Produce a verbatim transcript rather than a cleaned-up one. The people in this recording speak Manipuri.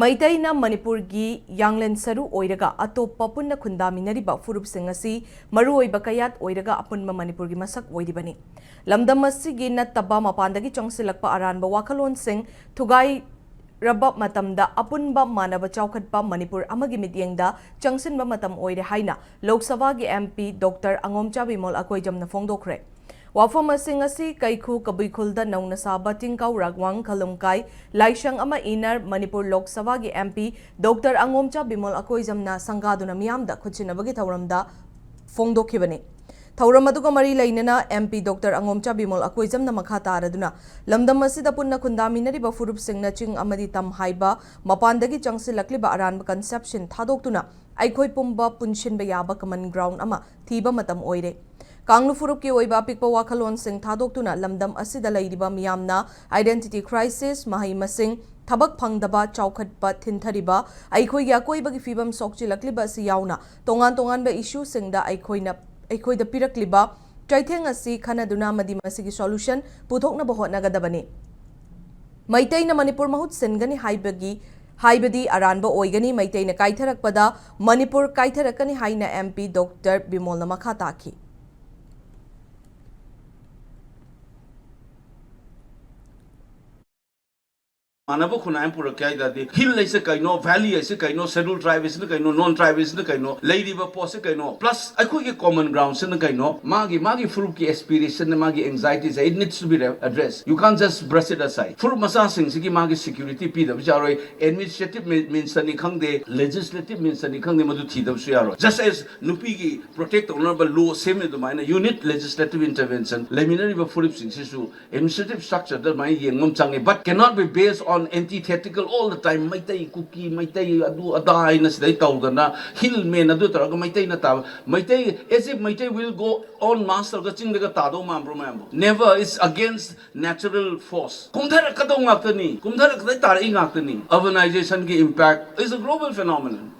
ꯃꯩꯇꯩꯅ ꯃꯅꯤꯄꯨꯔꯒꯤ ꯌꯥꯡꯂꯦꯟ ꯁꯔꯨ ꯑꯣꯏꯔꯒ ꯑꯇꯣꯞꯄ ꯄꯨꯟꯅ ꯈꯨꯟꯗꯥꯃꯤꯟꯅꯔꯤꯕ ꯐꯨꯔꯨꯞꯁꯤꯡ ꯑꯁꯤ ꯃꯔꯨꯑꯣꯏꯕ ꯀꯌꯥꯠ ꯑꯣꯏꯔꯒ ꯑꯄꯨꯟꯕ ꯃꯅꯤꯄꯨꯔꯒꯤ ꯃꯁꯛ ꯑꯣꯏꯔꯤꯕꯅꯤ꯫ ꯂꯝꯗꯝ ꯑꯁꯤꯒꯤ ꯅꯠꯇꯕ ꯃꯄꯥꯟꯗꯒꯤ ꯆꯪꯁꯤꯜꯂꯛꯄ ꯑꯔꯥꯟꯕ ꯋꯥꯈꯜꯂꯣꯟꯁꯤꯡ ꯊꯨꯒꯥꯏꯔꯕ ꯃꯇꯝꯗ ꯑꯄꯨꯟꯕ ꯃꯥꯟꯅꯕ ꯆꯥꯎꯈꯠꯄ ꯃꯅꯤꯄꯨꯔ ꯑꯃꯒꯤ ꯃꯤꯠꯌꯦꯡꯗ ꯆꯪꯁꯤꯟꯕ ꯃꯇꯝ ꯑꯣꯏꯔꯦ ꯍꯥꯏꯅ ꯂꯣꯛ ꯁꯚꯥꯒꯤ M P Doctor ꯑꯉꯣꯝꯆꯥ ꯕꯤꯃꯣꯜ ꯑꯀꯣꯏꯖꯝꯅ ꯐꯣꯡꯗꯣꯛꯈ꯭ꯔꯦ꯫ ꯋꯥꯐꯝꯁꯤꯡ ꯑꯁꯤ ꯀꯩꯈꯨ ꯀꯕꯨꯏꯈꯨꯜꯗ ꯅꯧꯅ ꯁꯥꯕ ꯆꯤꯡꯀꯥꯎ ꯔꯥꯛꯋꯥꯡ ꯈꯂꯨꯝꯀꯥꯏ ꯂꯥꯏꯁꯪ ꯑꯃ ꯏꯟꯅꯔ ꯃꯅꯤꯄꯨꯔ ꯂꯣꯛ ꯁꯚꯥꯒꯤ M P Doctor ꯑꯉꯣꯝꯆꯥ ꯕꯤꯃꯣꯜ ꯑꯀꯣꯏꯖꯝꯅ ꯁꯪꯒꯥꯗꯨꯅ ꯃꯤꯌꯥꯝꯗ ꯈꯨꯠꯁꯤꯟꯅꯕꯒꯤ ꯊꯧꯔꯝꯗ ꯐꯣꯡꯗꯣꯛꯈꯤꯕꯅꯤ꯫ ꯊꯧꯔꯝ ꯑꯗꯨꯒ ꯃꯔꯤ ꯂꯩꯅꯅ M P Doctor ꯑꯉꯣꯝꯆꯥ ꯕꯤꯃꯣꯜ ꯑꯀꯣꯏꯖꯝꯅ ꯃꯈꯥ ꯇꯥꯔꯗꯨꯅ, ꯂꯝꯗꯝ ꯑꯁꯤꯗ ꯄꯨꯟꯅ ꯈꯨꯟꯗꯥꯃꯤꯟꯅꯔꯤꯕ ꯐꯨꯔꯨꯞꯁꯤꯡꯅ ꯆꯤꯡ ꯑꯃꯗꯤ ꯇꯝ ꯍꯥꯏꯕ ꯃꯄꯥꯟꯗꯒꯤ ꯆꯪꯁꯤꯜꯂꯛꯂꯤꯕ ꯑꯔꯥꯟꯕ conception ꯊꯥꯗꯣꯛꯇꯨꯅ ꯑꯩꯈꯣꯏ ꯄꯨꯝꯕ ꯄꯨꯟꯁꯤꯟꯕ ꯌꯥꯕ common ground ꯑꯃ ꯊꯤꯕ ꯃꯇꯝ ꯑꯣꯏꯔꯦ꯫ ꯀꯥꯡꯂꯨꯞ ꯐꯨꯔꯨꯞꯀꯤ ꯑꯣꯏꯕ ꯑꯄꯤꯛꯄ ꯋꯥꯈꯜꯂꯣꯟꯁꯤꯡ ꯊꯥꯗꯣꯛꯇꯨꯅ ꯂꯝꯗꯝ ꯑꯁꯤꯗ ꯂꯩꯔꯤꯕ ꯃꯤꯌꯥꯝꯅ identity crisis, ꯃꯍꯩ ꯃꯁꯤꯡ, ꯊꯕꯛ ꯐꯪꯗꯕ, ꯆꯥꯎꯈꯠꯄ ꯊꯤꯟꯊꯔꯤꯕ, ꯑꯩꯈꯣꯏꯒꯤ ꯑꯀꯣꯏꯕꯒꯤ ꯐꯤꯕꯝ ꯁꯣꯛꯆꯤꯜꯂꯛꯂꯤꯕ ꯑꯁꯤ ꯌꯥꯎꯅ ꯇꯣꯉꯥꯟ ꯇꯣꯉꯥꯟꯕ issueꯁꯤꯡꯗ ꯑꯩꯈꯣꯏꯅ, ꯑꯩꯈꯣꯏꯗ ꯄꯤꯔꯛꯂꯤꯕ ꯆꯩꯊꯦꯡ ꯑꯁꯤ ꯈꯟꯅꯗꯨꯅ ꯑꯃꯗꯤ ꯃꯁꯤꯒꯤ solution ꯄꯨꯊꯣꯛꯅꯕ ꯍꯣꯠꯅꯒꯗꯕꯅꯤ꯫ ꯃꯩꯇꯩꯅ ꯃꯅꯤꯄꯨꯔ ꯃꯍꯨꯠ ꯁꯤꯟꯒꯅꯤ ꯍꯥꯏꯕꯒꯤ, ꯍꯥꯏꯕꯗꯤ ꯑꯔꯥꯟꯕ ꯑꯣꯏꯒꯅꯤ꯫ ꯃꯩꯇꯩꯅ ꯀꯥꯏꯊꯔꯛꯄꯗ ꯃꯅꯤꯄꯨꯔ ꯀꯥꯏꯊꯔꯛꯀꯅꯤ ꯍꯥꯏꯅ M P Doctor ꯕꯤꯃꯣꯜꯅ ꯃꯈꯥ ꯇꯥꯈꯤ꯫ ꯃꯥꯟꯅꯕ ꯈꯨꯟꯅꯥꯏ ꯑꯃ ꯄꯨꯔꯛꯀꯦ ꯍꯥꯏ ꯇꯥꯔꯗꯤ, hill ꯍꯥꯏꯁꯦ ꯀꯩꯅꯣ, valley ꯍꯥꯏꯁꯦ ꯀꯩꯅꯣ, schedule tribe ꯍꯥꯏꯁꯤꯅ ꯀꯩꯅꯣ, non tribe ꯍꯥꯏꯁꯤꯅ ꯀꯩꯅꯣ, ꯂꯩꯔꯤꯕ ꯄꯣꯠꯁꯦ ꯀꯩꯅꯣ, plus ꯑꯩꯈꯣꯏꯒꯤ common groundꯁꯤꯅ ꯀꯩꯅꯣ, ꯃꯥꯒꯤ, ꯃꯥꯒꯤ ꯐꯨꯔꯨꯞꯀꯤ aspirationꯅ, ꯃꯥꯒꯤ anxietyꯁꯦ, it needs to be re-, addressed. You can't just brush it aside. ꯐꯨꯔꯨꯞ ꯃꯆꯥꯁꯤꯡꯁꯤꯒꯤ ꯃꯥꯒꯤ security ꯄꯤꯗꯕꯁꯨ ꯌꯥꯔꯣꯏ꯫ Administrative meansꯅꯤ ꯈꯪꯗꯦ, legislative meansꯅꯤ ꯈꯪꯗꯦ, ꯃꯗꯨ ꯊꯤꯗꯕꯁꯨ ꯌꯥꯔꯣꯏ꯫ Just as ꯅꯨꯄꯤꯒꯤ protect ꯇꯧꯅꯕ law ꯁꯦꯝꯃꯤ ꯑꯗꯨꯃꯥꯏꯅ, you need legislative intervention꯫ ꯂꯩꯃꯤꯟꯅꯔꯤꯕ ꯐꯨꯔꯨꯞꯁꯤꯡꯁꯤꯁꯨ administrative structureꯗ ꯑꯗꯨꯃꯥꯏꯅ ꯌꯦꯡꯕ ꯑꯃ ꯆꯪꯉꯤ, but cannot be based on antithetical all the time꯫ Meitei, ꯀꯨꯀꯤ, ꯃꯩꯇꯩ, ꯑꯗꯨ ꯑꯗꯥ ꯍꯥꯏꯅ ꯁꯤꯗꯩ ꯇꯧꯗꯅ, hill man ꯑꯗꯨ ꯇꯧꯔꯒ ꯃꯩꯇꯩꯅ ꯇꯥꯕ꯫ Meitei, as if Meitei will go en masse ꯇꯧꯔꯒ ꯆꯤꯡꯗꯒ ꯇꯥꯗꯧ ꯃꯥꯟꯕ꯭ꯔꯣ ꯃꯌꯥꯝꯕꯨ? Never, it's against natural force꯫ ꯀꯨꯝꯊꯔꯛꯀꯗꯧ ꯉꯥꯛꯇꯅꯤ, ꯀꯨꯝꯊꯔꯛꯀꯗꯧ ꯇꯥꯔꯛꯏ ꯉꯥꯛꯇꯅꯤ꯫ Urbanizationꯒꯤ impact is a global phenomenon꯫